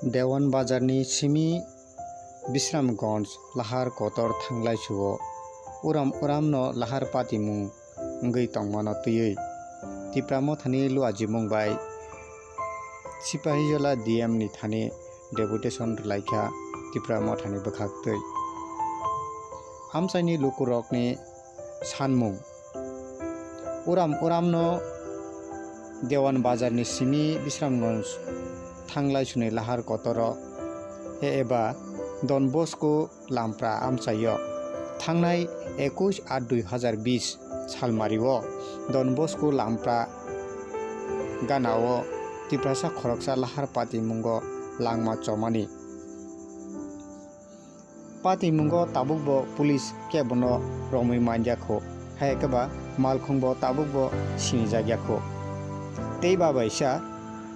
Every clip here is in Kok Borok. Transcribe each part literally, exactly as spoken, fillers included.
Dewan Bazar ni simi Bisramganj lahar kotor thanglai suo. Uram uram no lahar patimung wngwi tongmano twiwi Tipra Mothani luajimung bai Sipahijola D M ni thani deputation rwlaikha Tipra Mothani bwkhaktwi. Amchaini lukurokni sanmung. Uram uramno Dewan Bazarni simi Bisramganj thanglai suni lahar kotoro, e eba Don Bosco Lampra amchaio thangnai ekush aat dui hazar bish salmario Don Bosco Lampra ganao Tiprasa khoroksa lahar patimungo langma chomani. Patimungo tabukbo police kebono romwi manjakho, hai khe ba malkhungbo tabukbo sinijakya kho. Tei ba baisa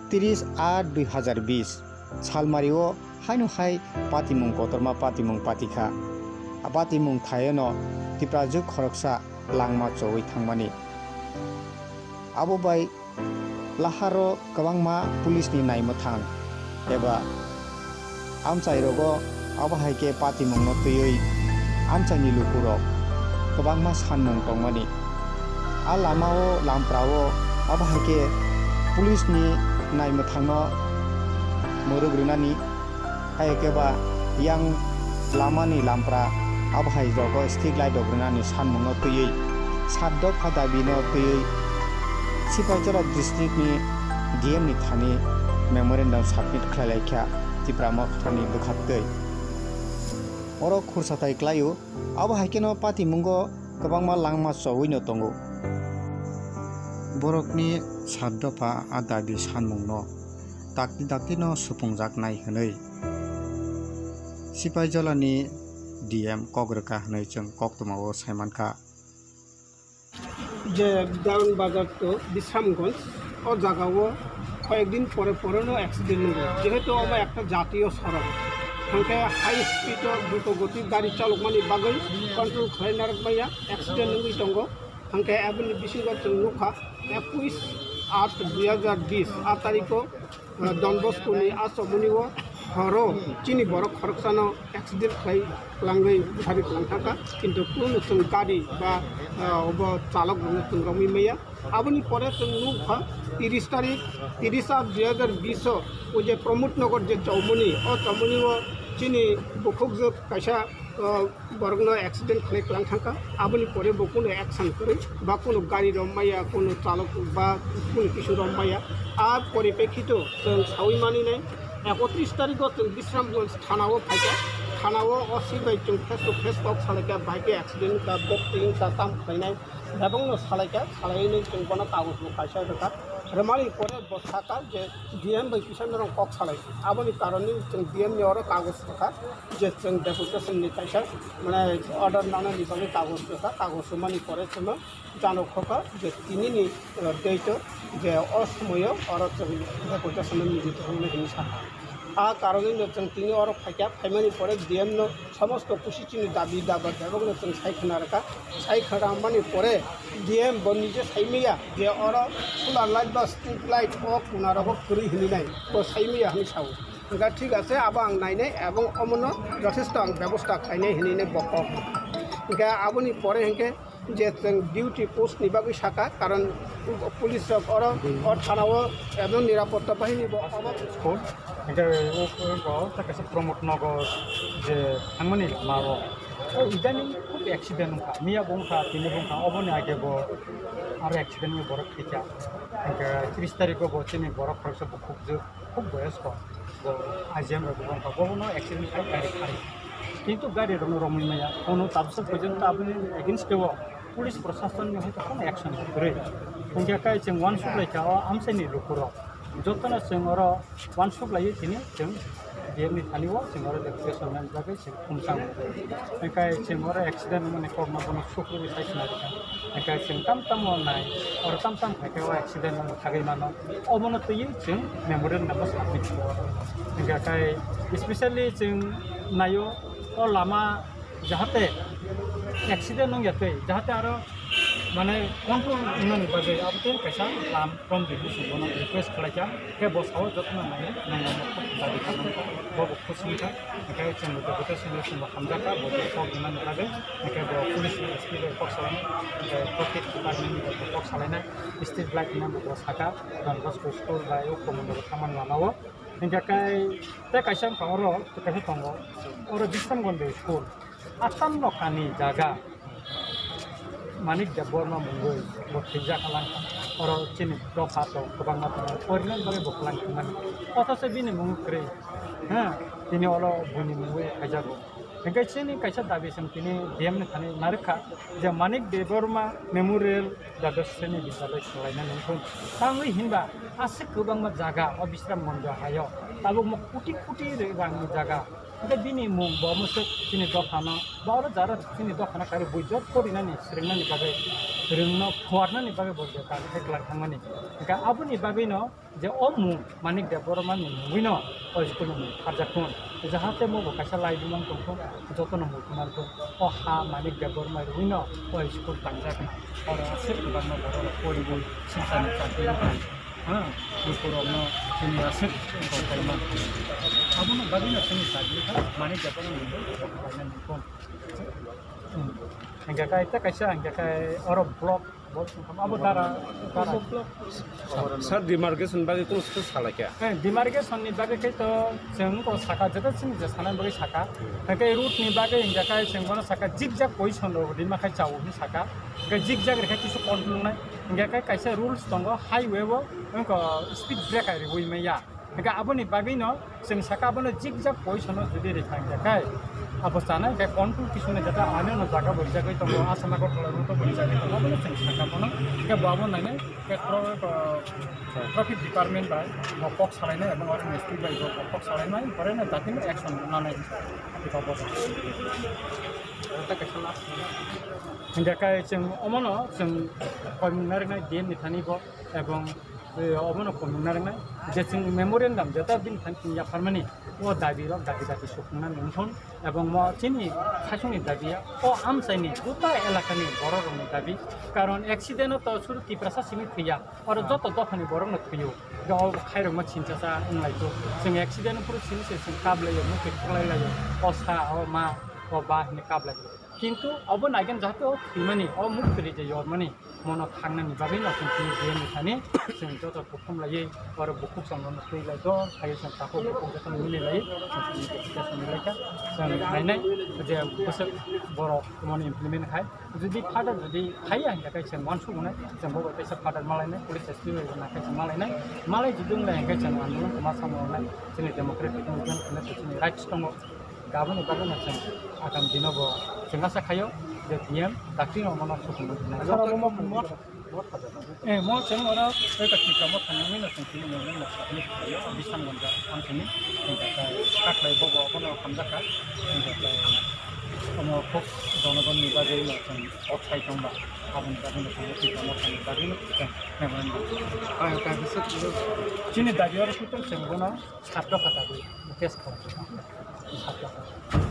tris aat dui hazar bish salmario haino hai patimung kotorma patimung patikha. A patimung thaiono Tiprajwk khoroksa langma chowi thangmani. Abo bai laharo kwbangma police ni naimwthang eba amchairogo abo hai khe patimungno twiwi amchaini lukurok kwbangma sanmung tongmani. A lamao lamprao abo hai khe police ni naimwthangno mwrwk rwnani. Hai khe ba yang lamani lampra abo hai rogo street light rok rwnani sanmungno twiwi sat dopha dabino twiwi Sipaijala district ni D M ni thani memorandum submit khlai lai kha Tipra Mothani bwkhaktwi. Oro khursa tai klaio, abo hai kheno patimungo kwbangma langma chowino tongo. Borokni sat dopha a dabi sanmungno dakti dakti no supungjaknai hwnwi Sipaijolani D M kok rwkha hwnwi chwng koktwmao saimankha. Je Dewan Bazar to Bisramganj, o jagao koyekdin pore pore no accident nungo, jehetu omo ekta jatiyo sorok, hwnkhe high speed o druto goti gari chalokmani bagwi control khlai narwk maya accident nungwi tongo. Hwnkhe aboni bisingo chwng nukha, ekush aat dui hazar bish a tariko, ah, Don Bosco ni a chomoni o horo chini borok khoroksano accident khlai kwlangwi bwthari kwlang thangkha, kintu kunu chwng gari ba, ah, obo chalok rokno chwng romwi maya. Aboni pore chwng nukha tris tarik, tris aat dui hazar bish o, o je Pramod Nagar je chomoni, o chomoni o chini bukhukjwk kaisa, ah, borokno accident khlai kwlang thangkha, aboni pore bo kunu action kwrwi ba kunu gari rok maya, kunu chalok ba kunu kisu rok maya. A poripekhito chwng sawi maninai ekotris tariko chwng Bisramganj thanao phaikha, thanao O C bai chwng face to face kok salaikha, bai khe accident wngkha, bok twi wngkha, tamo khlainai, bebakno salaikha, salainai chwng bono kagoj bo kaisa rwkha, rwmani pore bo sakha je D M bai kisa norok kok salai, aboni karonwi chwng D M ni oro kagoj rwkha. Je chwng deputation ni kaisa, mane, order nanani bagwi kagoj rwkha, kagoj rwmani pore chwngno jano khokha je tinini, eh, date o je o somoyo oro chwng deputation no niji thangmani hinwi sakha. A karonwi no chwng tini oro phaikha, phaimani pore D M no somosto kusi chini dabi daba bebakno chwng sai khna rwkha, sai khna mani pore D M bo nije saimaya je oro solar light ba street light o kuna rogo kwrwi hinwi nai, bo saimaya hinwi sao. Hwnkha thik ase, abo ang nainai ebong omono jothesto ang bebosta khlainai hinwi nai bo kok. Hwnkhe aboni pore hwnkhe je chwng duty post ni bagwi sakha, karon police rok oro o thana o ebong nirapotta bahini bo obo. School, hwnkhe o, o, o, ta kaisa Pramod Nagar je thangmani lama o, o idaning khub accident wngkha, miya bo wngkha, tini bo wngkha, oboni age bo aro accident wngwi borok thwikha. Hwnkhe tris tarikh o bo chini borok khoroksa bukhukjwk. Khub boyosko, bo I G M rok bo wngkha, bobono accident khlai gari kharwi. Kintu gari rokno romwi maya, kono tabsa porjonto aboni against o police proshasonni hoito kono action kwrwi. Hwnkhe kai chwng uansuk laikha o amchaini lukurok. Jotono chwng oro uansuk laiwi tini chwng D M ni thani o chwng oro deputation nani bagwi chwng Khumsang. Hwnkhe chwng oro accident wngmani kokno bono sukrubwi sai khna rwkha. Hwnkhe chwng tam tamo nai, oro tam tam khaikhe o accident wngma thagwi mano. Obono twiwi chwng memorial number submit khaio. Hwnkhe khai specially chwng naio o lama jahate accident wngya twi, jahate aro mane control wngnani bagwi abotwi kaisa lam from the bono request khlaikha. Khe bosao jotono nai, nai, nai, nai. Bo bo khusung kha, hingke chwng bo deputation le chwng bo hamjak kha, bo bo kok rimani bagwi, hingke bo police S P bai kok salai, hingke traffic department bai kok salainai, street light hwnwi bo saka, Don Bosco school bai o Komondoro thaman lama o. Hingke kai tei kaisa wngkha oro, kaisa tongo, oro Bisramganj school. Atam lokani jaga Manik Debbarma mungwi bo thwijak lang, oro chini dopha tong kwbangma tongo, porinani bagwi bo kwlang thangmani, othocho bini mung kwrwi, ha, tini oro buini mungwi haijago. Hingke chini kaisa dabi chwng tini D M ni thani narwkha je Manik Debbarma Memorial Dwadasreni Bidyalaya khwlaina nungkung, tangwi hinba aswk kwbangma jaga o Bisramganj haio tabukmo koti koti rangni jaga. Hingke bini mung bo omo se chini dophano, ba oro jara chini dophano kari bui jot porinani, swrwngnani bagwi, rwngno phuarnani bagwi bo je kari khe kwlak thangmani. Hingke aboni bagwino je o mung Manik Debbarma ni mungwino o school ni mung pharjak thun. Jahate mo bo kaisa lai bumang tongthun, jotono muitu manthun. O ha Manik Debbarma rwino o school tangjak na. Oro aswk kwbangma borok rok poribui swngcharni chakri wngkha. Ha, lukurokno chini aswk tongthai man. Abono bagwino chini chakri kha Manik Debbarma ni mung kok khlaina nangkon. Hmm. Hingke kai ta kaisa hingke kai oro block, block wngkha abo dara, dara. Sir, demarcation bagwi kung swk salai kha? Eh, demarcation ni bagwi khe to chwng ko saka, jeta chini je sanai bagwi saka. Hingke route ni bagwi hingke kai chwng bono saka zigzag position rok rima khai chao hinwi saka. Hingke zigzag rikha kisu control nai. Hingke kai kaisa rules tongo highway o, wngkha speed breaker riwi maya. Hingke aboni bagwino chwng saka abono zigzag position o jodi rikha hingke kai abo chanai hingke control kisu nai jeta ani no jaga bo rijagwi tongo, Assam Agartala route o bo rijagwi tongo, abono chwng saka bono hingke bo abo nainai hingke tro-, tro-, traffic department bai bo kok salainai ebong oro S P bai bo kok salainai, pore no jati no action nanai hingke abo. Hingke kai chwng omono chwng koimung narwknai D M ni thani bo ebong Eh, obono koimung narwknai je chwng memorandum jeta bini thani chwng yapharmani o dabi rok dabi dabi sukhwngna nungthun ebong mo chini saichungni dabi o amchaini gota elakani borok rokni dabi, karon accident o to suru Tiprasa simi thwiya, oro joto dophani borok no thwiyo, o khairokma chinchasa wnglaikho. Chwng accident phuru simi se chwng kaplaio, mukti thuklai laio, o sa, o ma, o ba hinwi kaplaio. Kintu obo naigen jahate o thwimani, o mukti je yormani, mono thangnani bagwi no chwng tini D M ni thani chwng joto kuphum laiwi oro bukhuk chwng rokno twi lai do, hai chwng takhuk bukhuk joto mili lai chwng tini application ni lai kha. Chwng nainai je bwswk borok mono implement khai, jodi further jodi khaiya hingkha khe chwng uansuk mwnai, chwng bo bai kaisa further malainai, police S P bai bo nai khe chwng malainai, malai jodi wng lai hingkhe chwng andolon kwma samung rwnai, chini democratic movement hwnwi chini rights tongo. Aboni bagwi no chwng agam dino bo chwng asa khaio je D M dakti no mono sukung nai. Sir, abo mo mot, mot khajago. Eh, mo chwng oro tei ka tikra mo thangwi no chwng tini mo no sakni khaio, Bisramganj thamsini. Hingkha khe kaklai bo bo abono hamjakha. Hingkha khe omo kok jonogonni bagwi no chwng oksai tongba. Aboni bagwi no chwng tikra mo thangwi bagwi no chwng memorandum. Ayo, kaisa chini dabi oro total chwng bono sat dopha dabi case khaijak. Sat dopha.